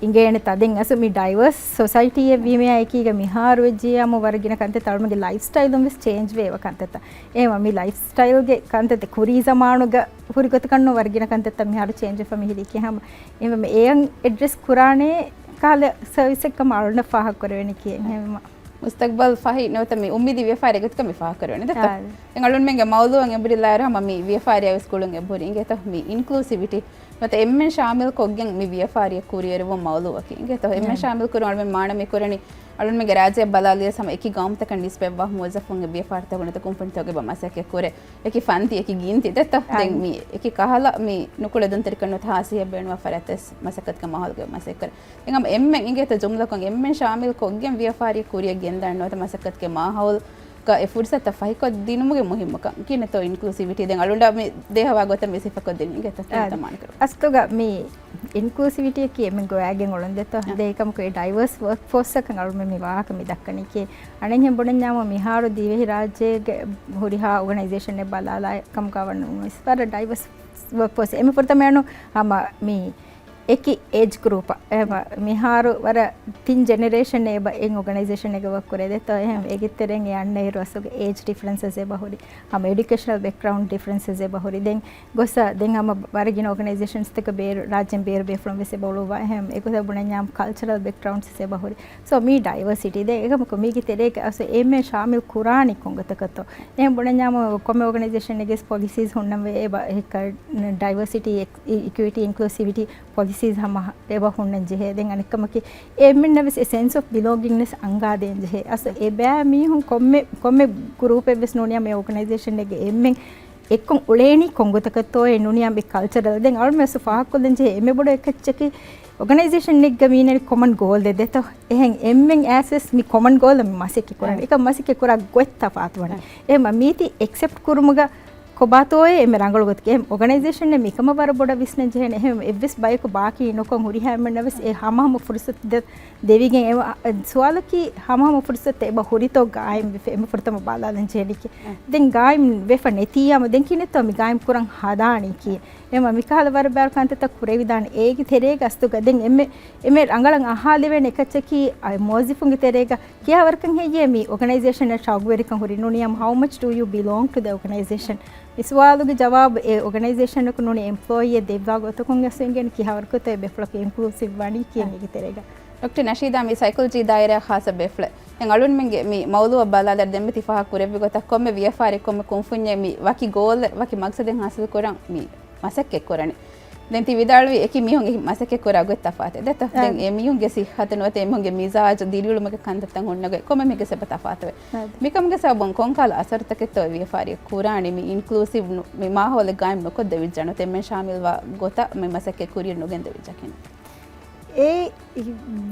އިނގޭނެ ތަ. ދެން އަސްލު މި ޑައިވަސް ސޮސައިޓީއެއް ވީމަޔާ އެކީގަ މިހާރު ވެއްޖިޔާމު ވަރަށް ގިނަ ކަންތައްތައް އަޅުމެންގެ ލައިފް ސްޓައިލުން ވެސް ޗޭންޖް ވޭ އެވަ ކަންތައްތައް. އެހެންވީމަ މި ލައިފް ސްޓައިލްގެ ކަންތައްތައް ކުރީ ޒަމާނުގަ ހުރި ގޮތަކަށް ނޫން ވަރަށް ގިނަ ކަންތައްތައް މިހާރު ޗޭންޖް ވެފަ މި ހިރީކީ. ހަމަ އެހެންވީމަ އެއަށް އެޑްރެސް ކުރާނެ ކަހަލަ ސަރވިސްއެއްކަމަށް އަޅުގަނޑަށް ފާހަގަކުރެވެނީ ކިޔެއް. އެހެންވީމަ މުސްތަޤްބަލް ފަހި ނުވަތަ މި އުއްމީދީ ވިޔަފާރި އެގޮތަކަށް މި ފާހަގަކުރެވެނީ ދެއްތޯ؟ އާ. ދެން އަޅުގަނޑުމެންގެ މައުޟޫއަށް އެނބުރިލާއިރު ހަމަ މި ވިޔަފާރިއަށް ވެސް ގުޅުން އެބަހުރި އިނގޭތޯ؟ މި އިންކްލޫސިވިޓީ ނުވަތަ އެންމެން ޝާމިލް ކޮށްގެން މި ވިޔަފާރިއަށް ކުރިއެރުވުން މައުޟޫއަކީ އިނގޭތޯ؟ އެންމެން އާ. ޝާމިލް ކުރުން އަޅުގަނޑުމެން މާނަ މި ކުރަނީ އަޅުގަނޑުމެންގެ ރާއްޖެއަށް ބަލާލިޔަސް ހަމަ އެކި ގައުމުތަކަށް ނިސްބަތްވާ މުވައްޒަފުންގެ ވިޔަފާރިތަކުން ނުވަތަ ކުންފުނިތަކުން އެބަ މަސައްކަތް ކުރޭ. އެކި ފަންތި، އެކި ގިންތި ދެއްތޯ؟ ދެން އާ. މި އެކި ކަހަލަ މި ނުކުޅެދުންތެރިކަން ނުވަތަ ހާސިޔަތް ބޭނުންވާ ފަރާތް ވެސް މަސައްކަތުގެ މާހައުލުގަ މަސައްކަތް ކުރޭ. ދެން ހަމަ އެންމެން އިނގޭތޯ ޖުމްލަކޮށް އެންމެން ޝާމިލް ކޮށްގެން ވިޔަފާރި ކުރިއަށް ގެންދާނެ ނުވަތަ މަސައްކަތުގެ މާހައުލް ގ އެ ފުރުސަތަށް ފަހިކޮށްދިނުމުގެ މުހިއްމުކަން ކިހިނެއްތޯ އިންކްލޫސިވިޓީ ދެން އަޅުގަނޑަށް މި ދޭހަވާ ގޮތަށް މި ސިފަކޮށްދިނީ ގެތަ؟ އާ، ތަމާނަކުރު. އަސްލުގަ މި އިންކްލޫސިވިޓީއަކީ އެމެން ގޮވާގެން އުޅުންދެތޯ. އާ. ދެން އެކަމަކު އެ ޑައިވަރސް ވަރކް ފޯސްއަކަށް އަޅުމެން މި ވާހަކަ މި ދައްކަނީކީ. އަނެއްހެން ބުނަންޏާމު މިހާރު ދިވެހިރާއްޖޭގެ ހުރިހާ އޯގަނައިޒޭޝަނެއް ބަލާލާ ކަމުގަ ވަން ވެސް ވަރަށް ޑައިވަރސް ވަރކް ފޯސް އެމެ ފުރަތަމަ އެނު ހަމަ މި އެކި އޭޖް ގްރޫޕަށް. އެ، މިހާރު ވަރަށް ތިން ޖެނެރޭޝަން އެބަ އެއް އޯގަނައިޒޭޝަން އެގެ ވަރކް ކުރޭ ދެތޯ. އެހެން އެގެ ތެރެއިން އެ އަންނައިރު އަސްލުގެ އޭޖް ޑިފްރެންސަސް އެބަ ހުރި. ހަމަ އެޑިއުކޭޝަނަލް ބެކްގްރައުންޑް ޑިފްރެންސަސް އެބަ ހުރި. ދެން ގޮސް ދެން ހަމަ ވަރަށް ގިނަ އޯގަނައިޒޭޝަންސްތަކަށް ބޭރު، ރާއްޖޭން ބޭރު ބޭފުޅުން ވެސް އެބަ އުޅުއްވާ. އެހެން އެގޮތަށް ބުނަންޏާމު ކަލްޗަރަލް ބެކްގްރައުންޑްސް އެބަ ހުރި. ސޯ މީ ޑައިވަރސިޓީ ދެ އެކަމަކު މީގެ ތެރޭގަ އަސް އެމެ ޝާމިލް ކުރާނީ ކޮންގޮތަކަށްތޯ؟ އެހެން ބުނަންޏާމު ކޮންމެ އޯގަނައިޒޭޝަން އެގެސް ޕޮލިސީސް ހުންނަންވެ އެބަ ޑައިވަރސިޓީ، އިކް-، އި-، އިކުއިޓީ، އިންކްލޫސިވިޓީ ޕޮލިސީސް ހަމަ އެބަ ހުންނަން ޖެހޭ. ދެން އަނެއްކަމަކީ އެ އެންމެންނަށް ވެސް އެ ސެންސް އޮފް ބިލޮންގިންގްނެސް އަންގާދޭން ޖެހޭ. އަސް އެބައި މީހުން ކޮންމެ، ކޮންމެ ގްރޫޕެއް ވެސް ނޫނިޔާ މި އޯގަނައިޒޭޝަން އެއްގެ އެންމެން އެއްކޮށް އުޅޭނީ ކޮންގޮތަކަށްތޯއޭ ނޫނިޔާ މި ކަލްޗަރަލް. ދެން އަޅުމެ އަސް ފާހަގަކޮށްލަން ޖެހޭ އެންމެ ބޮޑު އެއްކައްޗަކީ އޯގަނައިޒޭޝަން އެއްގަ މީނަނީ ކޮމަން ގޯލް ދެ ދެތޯ. އެހެން އެންމެން އައިސް ވެސް މި ކޮމަން ގޯލަށް މި މަސައްކަތް ކުރާނެ. އެކަމް މަސައްކަތް ކުރާ ގޮތް ތަފާތު ވަނީ. އެހެން މީތި އެކްސެޕްޓް ކުރުމުގަ ކޮބާތޯއޭ އެންމެ ރަނގަޅު ގޮތަކީ؟ އެހެން އޯގަނައިޒޭޝަން މިކަމަށް ވަރަށް ބޮޑަށް ވިސްނަން ޖެހޭނެ. އެހެން އެއްވެސް ބަޔަކު ބާކީ ނުކޮށް ހުރިހާ އެންމެންނަށް ވެސް އެ ހަމަހަމަ ފުރުސަތު ދެ-، ދެވިގެން އެ، އަ، ސުވާލަކީ ހަމަހަމަ ފުރުސަތު އެބަ ހުރިތޯ ގާއިމް ވެފަ އެންމެ ފުރަތަމަ ބަލާލަން ޖެހޭނީކީ. ދެން ގާއިމް ވެފަ ނެތިއްޔާމު ދެން ކިހިނެއްތޯ މި ގާއިމް ކުރަން ހަދާނީކީ. އެމަ މިކަހަލަ ވަރަށް ބާރު ކަންތައްތައް ކުރެވިދާނެ. އޭގެ ތެރޭގަ އަސްތުގަ ދެން އެންމެ، އެންމެ ރަނގަޅަށް އަހާލެވޭނެ އެކައްޗަކީ، އަ، މުވައްޒިފުންގެ ތެރޭގަ ކިހާވަރަކަށް ހެއްޔޭ މި އޯގަނައިޒޭޝަނަށް ޝައުގުވެރިކަން ހުރި ނޫނިޔާމު، how much do you belong to the organization؟ މި ސުވާލުގެ ޖަވާބު އެ އޯގަނައިޒޭޝަނަކު ނޫނީ އެމްޕްލޯއީއެއް ދެއްވާ ގޮތަކުން އަސް އިނގޭނެ ކިހާވަރަކަށްތޯ އެ ބޭފުޅަކު އިންކްލޫސިވް ވަނީ ކިޔަން އޭގެ ތެރޭގަ. ޑޮކްޓަރ ނަޝީދާ، މި ސައިކޮލޮޖީ ދާއިރާ ޚާއްސަ ބޭފުޅެއް. ދެން އަޅުންމެންގެ މި މައުލޫއަށް ބަލާލާ ދެންމެ ތި ފާހަގަ ކުރެއްވި ގޮތަށް ކޮންމެ ވިޔަފާރި ކޮންމެ ކުންފުންޏެއް މި ވަކި ގޯލެއް ވަކި މަގްސަދެއް ހާސިލް ކުރަން މި މަސައްކަތް ކުރަނީ. ދެން ތި ވިދާޅުވީ އެކި މީހުން އެ މަސައްކަތް ކުރާ ގޮތް ތަފާތެއް ދެތޯ. އާ. ދެން އެ މީހުންގެ ސިއްހަތު ނުވަތަ އެ މީހުންގެ މިޒާޖު ދިރިއުޅުމުގެ ކަންތައްތައް ހުންނަ ގޮތް ކޮންމެ މީހަކަށް އެބަ ތަފާތުވޭ. އާ. މިކަމުގެ ސަބަބުން ކޮންކަހަލަ އަސަރުތަކެއްތޯ އެ ވިޔަފާރިއަށް ކުރާނީ މި އިންކްލޫސިވް ނު-، މި މާހައުލެއް ގާއިމް ނުކޮށްދެވިއްޖާ ނުވަތަ އެންމެން ޝާމިލްވާ ގޮތަށް މި މަސައްކަތް ކުރިއަށް ނުގެންދެވިއްޖާ ކިން. އެ،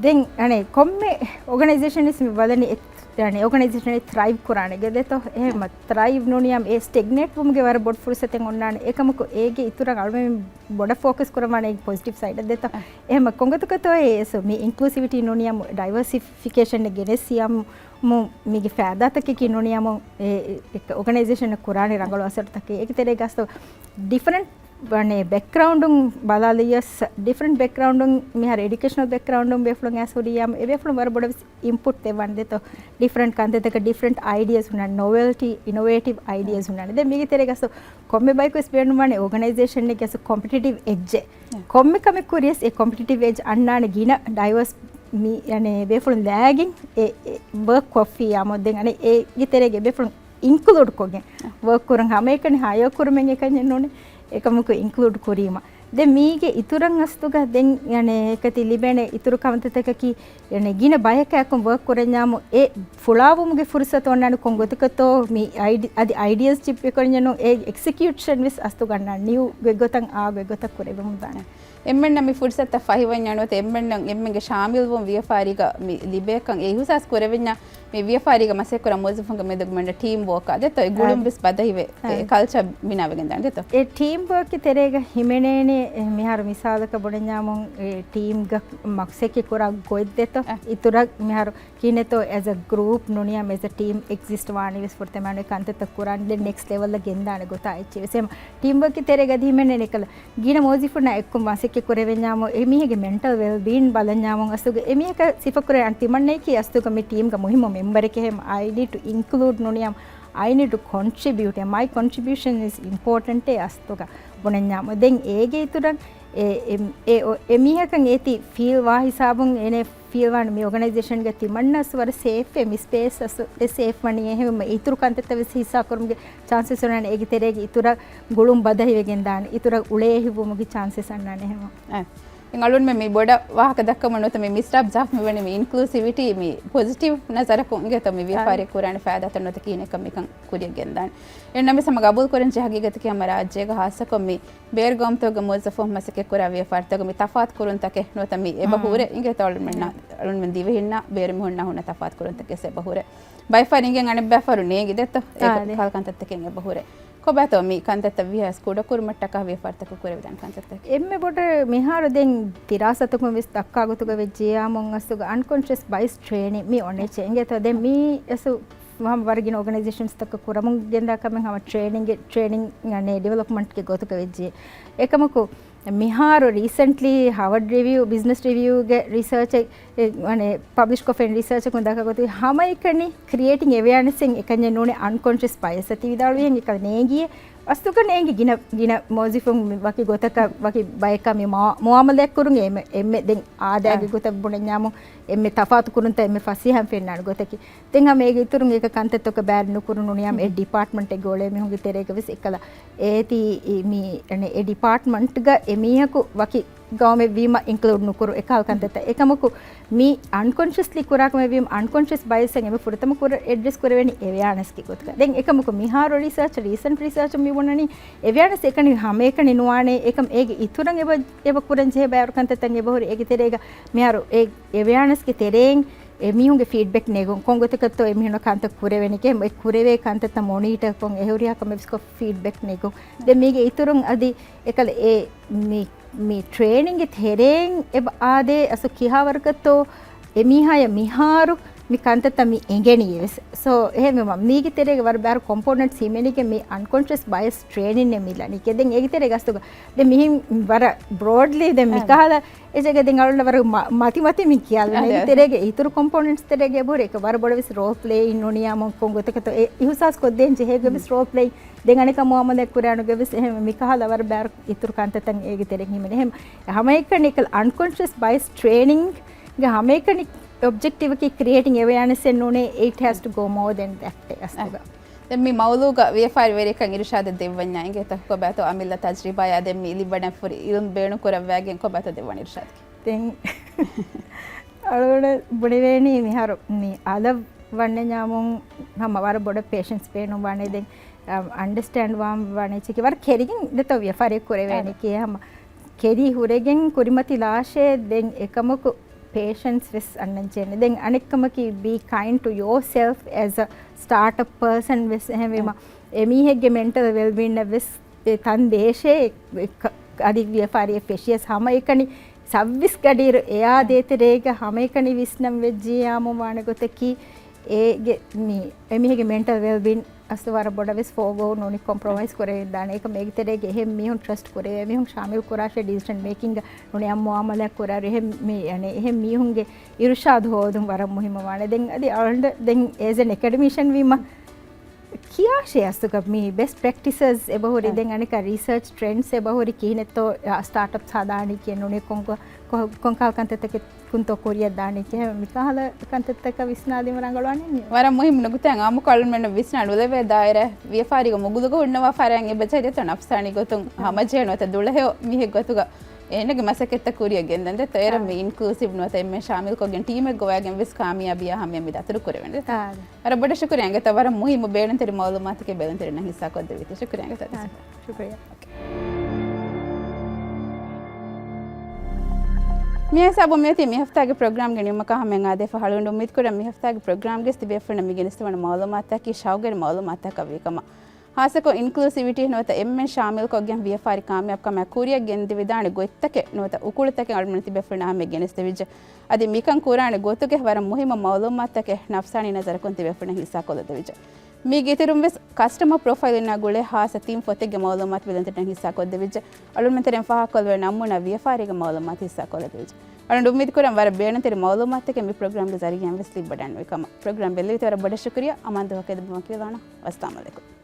ދެން އަނެއް ކޮންމެ އޯގަނައިޒޭޝަނެއް ވެސް މި ބަލަނީ އެ، އަނެއް އޯގަނައިޒޭޝަނެއް ތްރައިވް ކުރާނެ ގެ ދެތޯ. އެހެން ތްރައިވް ނޫނިޔާމު އެ ސްޓެގްނޭޓް ވުމުގެ ވަރަށް ބޮޑު ފުރުސަތެއް އޮންނާނެ. އެކަމަކު އޭގެ އިތުރަށް އަޅުމެން ބޮޑަށް ފޯކަސް ކުރަންވާނެ އޭގެ ޕޮޒިޓިވް ސައިޑަށް ދެތޯ. އެހެން ކޮންގޮތަކަށްތޯ އެ މި އިންކްލޫސިވިޓީ ނޫނިޔާމު ޑައިވަރސިފިކޭޝަން ގެނެސް ސިޔާމު މު-، މީގެ ފައިދާތަކަކީ ނޫނިޔާމު އެ، އެ، އޯގަނައިޒޭޝަނަށް ކުރާނެ ރަނގަޅު އަސަރުތަކެއް. އޭގެ ތެރޭގަ އަސްތު ޑިފަރެންޓް ވަނެ ބެކްގްރައުންޑުން ބަލާލިޔަސް، ޑިފަރެންޓް ބެކްގްރައުންޑުން މިހާރު އެޑިއުކޭޝަނަލް ބެކްގްރައުންޑުން ބޭފުޅުން އައިސް ހުރިޔާމު އެ ބޭފުޅުން ވަރަށް ބޮޑަށް ވެސް އިންޕުޓް ދެއްވާނެ ދެތޯ. ޑިފަރެންޓް ކަންތައްތަކަށް ޑިފަރެންޓް އައިޑިޔާސް ހުންނާނެ، ނޮވެލްޓީ، އިނޮވޭޓިވް އައިޑިޔާސް ހުންނާނެ. ދެން މީގެ ތެރޭގަސް ކޮންމެ ބަޔަކު ވެސް ބޭނުންވާނެ އޯގަނައިޒޭޝަނެއްގެ އަސް ކޮމްޕިޓިޓިވް އެޖެއް. ކޮންމެ ކަމެއް ކުރިޔަސް އެ ކޮމްޕިޓިޓިވް އެޖް އަންނާނެ ގިނަ ޑައިވަރސް މި، އަނެއް ބޭފުޅުން ލައިގެން އެ، އެ ވަރކް ކޮށްފިއްޔާމު ދެން އަނެއް އޭގެ ތެރޭގަ ބޭފުޅުން އިންކްލޫޑް ކޮށްގެން ވަރކް ކުރަން ހަމައެކަނި ހަޔާ ކުރުމެއް އެކަންޏެއް ނޫނޭ. އެކަމަކު އިންކްލޫޑް ކުރީމަ. ދެން މީގެ އިތުރަށް އަސްތުގަ ދެން އަނެއް އެކަތި ލިބޭނެ އިތުރު ކަންތައްތަކަކީ އަނެއް ގިނަ ބަޔަކާއެކު ވަރކް ކުރަންޏާމު އެ ފުޅާވުމުގެ ފުރުސަތު އޮންނާނެ ކޮން ގޮތަކަށްތޯ މި އައިޑި-، އަދި އައިޑިޔާސް ޗިޕް އެކަންޏެއް ނޫން އެ އެކްސިކިއުޝަން ވެސް އަސްތު ގަންނާނެ ނިއު ގޮތްގޮތަށް އާ ގޮތްގޮތަށް ކުރެވެމުން ދާނެ. އެންމެންނަށް މި ފުރުސަތަށް ފަހިވަންޏާ ނުވަތަ އެންމެންނަށް އެންމެންގެ ޝާމިލްވުން ވިޔަފާރީގަ މި ލިބޭކަން އެ އިހުސާސް ކުރެވެންޏާ މި ވިޔަފާރީގަ މަސައްކަތްކުރާ މުވައްޒަފުންގެ މެދުގަ މެންނަ ޓީމް ވޯކާ ދެތޯ އެ ގުޅުން ވެސް ބަދަހިވެ އެ ކަލްޗާ ބިނާވެގެން ދާނެ ދެތޯ. އެ ޓީމް ވޯކްގެ ތެރޭގަ ހިމެނޭނެ އެ މިހާރު މިސާލަކަށް ބުނަންޏާމު އެ ޓީމްގަ މަސައްކަތް ކުރާ ގޮތް ދެތޯ އިތުރަށް މިހާރު ކިހިނެއްތޯ އެޒް އަ ގްރޫޕް ނޫނިޔާމު އެޒް އަ ޓީމް އެގްޒިސްޓް ވާނީ ވެސް ފުރަތަމަ ކަންތައްތައް ކުރާނެ ދެން ނެކްސްޓް ލެވަލްއަށް ގެންދާނެ ގޮތާ އެއްޗެއް ވެސް އެހެން ޓީމް ވޯކްގެ ތެރޭގަ އަދި ހިމެނޭނެ އެކަލަ ގިނަ މުވައްޒަފުންނާ އެއްކޮށް މަސައްކަތް ކުރެވެންޏާމު، އެ މީހެއްގެ މެންޓަލް ވެލްބީން ބަލަންޏާމު އަސްލުގަ އެ މީހަކަށް ސިފަކުރޭ އަން ތިމަންނައަކީ އަސްލުގަ މި ޓީމްގަ މުހިއްމު މެމްބަރެކޭ ހެމް، I need to include ނޫނިޔާމު، I need to contribute، my contribution is important އެ އަސްލުގަ ބުނަންޏާމު. ދެން އޭގެ އިތުރަށް އެ، އެ، އެ، އެ މީހަކަށް އޭތި ފީލް ވާ ހިސާބުން އޭނެ ފީލް ވާން މި އޯގަނައިޒޭޝަންގަ ތިމަންނަސް ވަރަށް ސޭފް އެ މި ސްޕޭސް އަސް އެ ސޭފް ވަނީ އެހެން އިތުރު ކަންތައްތައް ވެސް ހިއްސާ ކުރުމުގެ ޗާންސެސް އޮންނާނެ އޭގެ ތެރޭގަ އިތުރަށް ގުޅުން ބަދަހިވެގެން ދާނެ، އިތުރަށް އުޅޭހިވުމުގެ ޗާންސެސް އަންނާނެ ހެމަ. އެ، އަޅުންމެ މި ބޮޑަށް ވާހަކަ ދައްކަމުން ނުވަތަ މި މިސްރާބް ޒާފް މިވަނީ މި އިންކްލޫސިވިޓީ މި ޕޮޒިޓިވް ނަޒަރަކުން އިނގޭތޯ މި ވިޔަފާރި ކުރާނެ ފައިދާތައް ނުވަތަ ކިހިނެއްކަން މިކަން ކުރިޔަށް ގެންދާނެ. އެހެންނަމަވެސް ހަމަ ގަބޫލު ކުރަންޖެހޭ ހަގީގަތަކީ ހަމަ ރާއްޖޭގަ ހާއްސަކޮށް މި ބޭރު ގައުމުތަކުގެ މުވައްޒަފުން މަސައްކަތް ކުރާ ވިޔަފާރިތަކުގަ މި ތަފާތު ކުރުންތަކެއް ނުވަތަ މި އެބަ ހުރޭ އިނގޭތޯ އަޅުމެންނަށް އަޅުމެން ދިވެހިންނަށް ބޭރު މީހުންނަށް ހުންނަ ތަފާތު ކުރުންތަކެއް އެބަ ހުރޭ. ބައެއް ފަހަރު އިނގޭ އަނެއްބައި ފަހަރު ނޭނގި ދެއްތޯ އާ، އޭގެ ކަހަލަ ކަންތައްތަކެއް އެބަ ހުރޭ. ކޮބާތޯ މި ކަންތައްތައް ވިޔަސް ކުޑަކުރުމަށްޓަކާ ވިޔަފާރިތަކު ކުރެވިދާނެ ކަންތައްތަކެއް؟ އެންމެ ބޮޑަށް މިހާރު ދެން ދިރާސާތަކުން ވެސް ދައްކާ ގޮތުގަ ވެއްޖިއްޔާމު އަސްލުގަ އަންކޮންޝަސް ބަޔަސް ޓްރޭނިން މި އޮންނަ އެއްޗެއް އިނގޭތޯ. ދެން މީ އަސްލު ހަމަ ވަރަށް ގިނަ އޯގަނައިޒޭޝަންސްތަކަށް ކުރަމުން ގެންދާ ކަމެއް ހަމަ ޓްރޭނިންގެ، ޓްރޭނިން ޑިވެލޮޕްމަންޓްގެ ގޮތުގަ ވެއްޖެ. އެކަމަކު މިހާރު ރީސެންޓްލީ ހާވަޑް ރިވިއު، ބިޒްނަސް ރިވިއުގެ ރިސާޗެއް، އެ، އަނެ، ޕަބްލިޝްކޮށްފައި ރިސާޗަކުން ދައްކާ ގޮތުގަ ހަމައެކަނި ކްރިއޭޓިން އެވެއާނެސްއެއް އެކަންޏެއް ނޫނޭ އަންކޮންޝަސް ބަޔަސް އަތި ވިދާޅުވިހެން އެކަން ނޭނގިއޭ. އަސްލުގަ ނޭނގި ގިނަ، ގިނަ މުވައްޒަފުން ވަކި ގޮތަކަށް ވަކި ބަޔަކަށް މި މާ-، މުއާމަލާތް ކުރުން އެންމެ، އެންމެ ދެން އާދައިގެ ގޮތަށް ބުނަންޏާމު އެންމެ ތަފާތު ކުރުންތައް އެންމެ ފަސޭހައިން ފެންނާނެ ގޮތަކީ. ދެން ހަމަ އޭގެ އިތުރުން އޭގެ ކަންތައްތަކަށް ބައި ނުކުރުނު ނޫނިއްޔާމު އެ ޑިޕާޓްމަންޓެއްގެ އުޅޭ މީހުންގެ ތެރޭގަ ވެސް އެކަލަ އޭތި މި އެ ޑިޕާޓްމަންޓްގަ އެ މީހަކު ވަކި ގައުމެއް ވީމަ އިންކްލޫޑް ނުކުރު އެކަހަލަ ކަންތައްތައް. އެކަމަކު މި އަންކޮންޝަސްލީ ކުރާ ކަމެއް ވީމަ އަންކޮންޝަސް ބަޔަސް އެންމެ ފުރަތަމަ ކުރަން އެޑްރެސް ކުރެވޭނީ އެވެއާނެސްގެ ގޮތުގަ. ދެން އެކަމަކު މިހާރު ރިސާޗް، ރީސެންޓް ރިސާޗުން މި ބުނަނީ އެވެއާނެސް އެކަނި ހަމައެކަނި ނުވާނެ. އެކަމް އޭގެ އިތުރަށް އެބަ، އެބަ ކުރަން ޖެހޭ ބައިވަރު ކަންތައްތައް އެބަ ހުރި. އޭގެ ތެރޭގަ މިހާރު އެ އެވެއާނެސްގެ ތެރެއިން އެ މީހުންގެ ފީޑްބެކް ނެގުން، ކޮން ގޮތަކަށްތޯ އެ މީހުންނަށް ކަންތައް ކުރެވެނީ، އެ ކުރެވޭ ކަންތައްތައް މޮނީޓަރ ކޮށް، އެ ހުރިހާ ކަމެއް ވެސް ކޮށް ފީޑްބެކް ނެގުން. ދެން މީގެ އިތުރުން އަދި އެކަލަ އެ މި، މި ޓްރޭނިންގެ ތެރެއިން އެބަ އާދޭ އަސްލު ކިހާވަރަކަށްތޯ އެ މީހާޔަށް މިހާރު މި ކަންތައްތައް މި އެނގެނީ ވެސް. ސޯ، އެހެންވީމަ މީގެ ތެރޭގަ ވަރަށް ބައިވަރު ކޮމްޕޯނެންޓްސް ހިމެނިގެން މި އަންކޮންޝަސް ބަޔަސް ޓްރޭނިންއެއް މި ލަނީކޭ. ދެން އޭގެ ތެރޭގަ އަސްލުގަ ދެން މިހެން ވަރަށް ބްރޯޑްލީ ދެން މިކަހަލަ އެޖެގެ ދެން އަޅުން ވަރަށް މަ-، މަތި މަތި މި ކިޔާލުން. އަދެ، އޭގެ އަދެ. ތެރޭގެ އިތުރު ކޮމްޕޯނެންޓްސް ތެރޭގެ އެބަހުރި އެކަ ވަރަށް ބޮޑަށް ވެސް ރޯލް ޕްލޭއިން ނޫނިއްޔާމު ކޮން ގޮތަކަށްތޯ އެ އިހުސާސް ކޮށްދޭން ޖެހޭގޮތް ވެސް ރޯލް ޕްލޭއިން. ދެން އަނެކާ މުއާމަލާތް ކުރާނުގެ ވެސް އެހެން މިކަހަލަ ވަރަށް ބައިވަރު އިތުރު ކަންތައްތައް އޭގެ ތެރެއިން ހިމެނޭ. އެހެން ހަމައެކަނި އެކަލަ އަންކޮންޝަސް ބަޔަސް ޓްރޭނިންގ ގެ ހަމައެކަނި އޮބްޖެކްޓިވަކީ ކްރިއޭޓިން އެވެއާނެސްއެއް ނޫނޭ، it has to go more than that އަސްލުގަ. ދެން މި މައުޟޫގަ ވިޔަފާރިވެރިއަކަށް އިރުޝާދެއް ދެއްވަންޏާ އިނގޭތަ؟ ކޮބާތޯ އަމިއްލަ ތަޖްރިބާޔާ ދެން މި ލިބިވަޑައިގެންފަ ހުރި އިލްމް ބޭނުންކުރައްވާގެން ކޮބާތޯ ދެއްވަނީ އިރުޝާދަކީ؟ ދެން އަޅުގަނޑަށް ބުނެވޭނީ މިހާރު މި އަލަށް ވަންނަންޏާމުން ހަމަ ވަރަށް ބޮޑަށް ޕޭޝަންސް ބޭނުންވާނެ. ދެން، އަ، އަންޑަސްޓޭންޑް ވާން ވާނެ އެއްޗެކޭ. ވަރަށް ކެރިގެން ދެތޯ ވިޔަފާރި ކުރެވޭނެކޭ. އަދެ. ހަމަ ކެރި ހުރެގެން ކުރިމަތިލާށޭ. ދެން އެކަމަކު ޕޭޝަންސް ވެސް އަންނަން ޖެހޭނެ. ދެން އަނެއްކަމަކީ، be kind to yourself as a startup person ވެސް. އެހެންވީމަ، އެ. އެމީހެއްގެ މެންޓަލް ވެލްބީންއަށް ވެސް އެ ތަން ދޭށޭ، އެ ކަ-، އަދި ވިޔަފާރިއަށް ފެށިޔަސް ހަމައެކަނި ސައްވިސް ގަޑިއިރު އެއާ އަ. ދޭތެރޭގަ ހަމައެކަނި ވިސްނަން ވެއްޖިއްޔާމު ވާނެ ގޮތަކީ، އޭގެ މި-، އެމީހެއްގެ މެންޓަލް ވެލްބީން އަސްލު ވަރަށް ބޮޑަށް ވެސް ފޯގޯ ނޫނީ ކޮމްޕްރޮމައިޒް ކުރެވިދާނެ. އެކަމް އޭގެ ތެރޭގަ އެހެން މީހުން ޓްރަސްޓް ކުރެވޭ މީހުން ޝާމިލް ކުރާށޭ ޑިސިޝަން މޭކިންގ ނޫނީ އަ މުއާމަލާ ކުރާއިރު އެހެން މި-، އަނެ އެހެން މީހުންގެ އިރުޝާދު ހޯދުން ވަރަށް މުހިއްމުވާނެ. ދެން އަދި އަޅުގަނޑަށް ދެން އޭޒް އެން އެކަޑަމީޝަން ވީމަ، ކިޔާށޭ އަސްލުގަ މި ބެސްޓް ޕްރެކްޓިސަސް އެބަހުރި. އަ. ދެން އަނެކާ ރިސަރޗް ޓްރެންޑްސް އެބަހުރި ކިހިނެއްތޯ، އަ، ސްޓާޓްއަޕްސް ހަދާނީ ކިޔެއް ނޫނީ ކޮން ކޮ-، ކޮ-، ކޮންކަހަލަ ކަންތައްތަކެއް ކުންތޯ ކުރިއަށް ދާނީ ކިޔެއް. މިކަހަލަ ކަންތައްތަކަށް ވިސްނާލީމަ ރަނގަޅުވާނެ. ވަރަށް މުހިއްމު ނުކުތާއެއް އާއްމުކޮށް އަޅުމެންނަށް ވިސްނާ ނުލެވޭ ދާއިރާ ވިޔަފާރީގަ މުގުލުގަ ހުންނަވާ ފަރާތް އެބަޖެހޭ ދެއްތޯ ނަފްސާނީ ގޮތުން އަ. ހަމަޖެހޭ ނުވަތަ ދުޅަހެޔޮ މީހެއް ގޮތުގަ އޭނަގެ މަސައްކަތްތައް ކުރިއަށް ގެންދަން ދެއްތޯ އޭރަށް އަ. މި އިންކްލޫސިވް ނުވަތަ އެންމެ ޝާމިލްކޮށްގެން ޓީމެއް ގޮވައިގެން ވެސް ކާމިޔާބީއާ ހަމަޔަށް މި ދަތުރު ކުރެވެން ދެއްތޯ. އާ. ވަރަށް ބޮޑަށް ޝުކުރިޔާ އިނގޭތޯ ވަރަށް މުހިއްމު ބޭނުންތެރި މައުލޫމާތަކެއް ބެލުންތެރިންނަށް ހިއްސާ ކޮށްދެވީތީ. ޝުކުރިޔާ އިނގޭތޯ. އާ. ޝުކުރިޔާ. މި ހިސާބުން މިއޮތީ މި ހަފްތާގެ ޕްރޮގްރާމްގެ ނިމުމަކާ ހަމައަށް އާދޭ ފަހަޅުގަނޑު އުއްމީދު ކުރަން މި ހަފްތާގެ ޕްރޮގްރާމްގެ ތިބޭފުޅުންނަށް މި ގެނެސްދެވުނު މައުލޫމާތަކީ ޝައުގުވެރި މައުލޫމާތަކަށް ވީ ކަމަށް. ހާއްސަކޮށް އިންކްލޫސިވިޓީ ނުވަތަ އެންމެން ޝާމިލްކޮށްގެން ވިޔަފާރި ކާމިޔާބުކަމާ ކުރިއަށް ގެންދެވިދާނެ ގޮތްތަކެއް ނުވަތަ އުކުޅުތަކެއް އަޅުމެން ތިބޭފުޅުންނަށް ހަމަޔަށް ގެނެސްދެވިއްޖެ. އަދި މިކަން ކުރާނެ ގޮތުގެ ވަރަށް މުހިއްމު މައުލޫމާތުތަކެއް ނަފްސާނީ ނަޒަރަކުން ތިބޭފުޅުންނަށް ހިއްސާކޮށްލަދެވިއްޖެ. މީގެ އިތުރުން ވެސް ކަސްޓަމަރ ޕްރޮފައިލްއިންނާ ގުޅޭ ހާއްސަ ތިން ފޮތެއްގެ މައުލޫމާތު ބެލުންތެރިންނަށް ހިއްސާކޮށްދެވިއްޖެ. އަޅުމެންތެރެއިން ފާހަގަކޮށްލެވޭ ނަމޫނާ ވިޔަފާރީގެ މައުލޫމާތު ހިއްސާކޮށްލަދެވިއްޖެ. އަޅުގަނޑު އުއްމީދު ކުރަން ވަރަށް ބޭނުންތެރި މައުލޫމާތުތަކެއް މި ޕްރޮގްރާމްގެ ޒަރީއާއިން ވެސް ލިބިވަޑަންނެވި ކަމަށް. ޕްރޮގްރާމް ބެއްލެވިތީ ވަރަށް ބޮޑަށް ޝުކުރިޔާ. އަމާން ދުވަހަކަށް އެދެއްވުމަށް ވަކިވެލާނަން. ވައްސަލާމް އަލައިކުމް.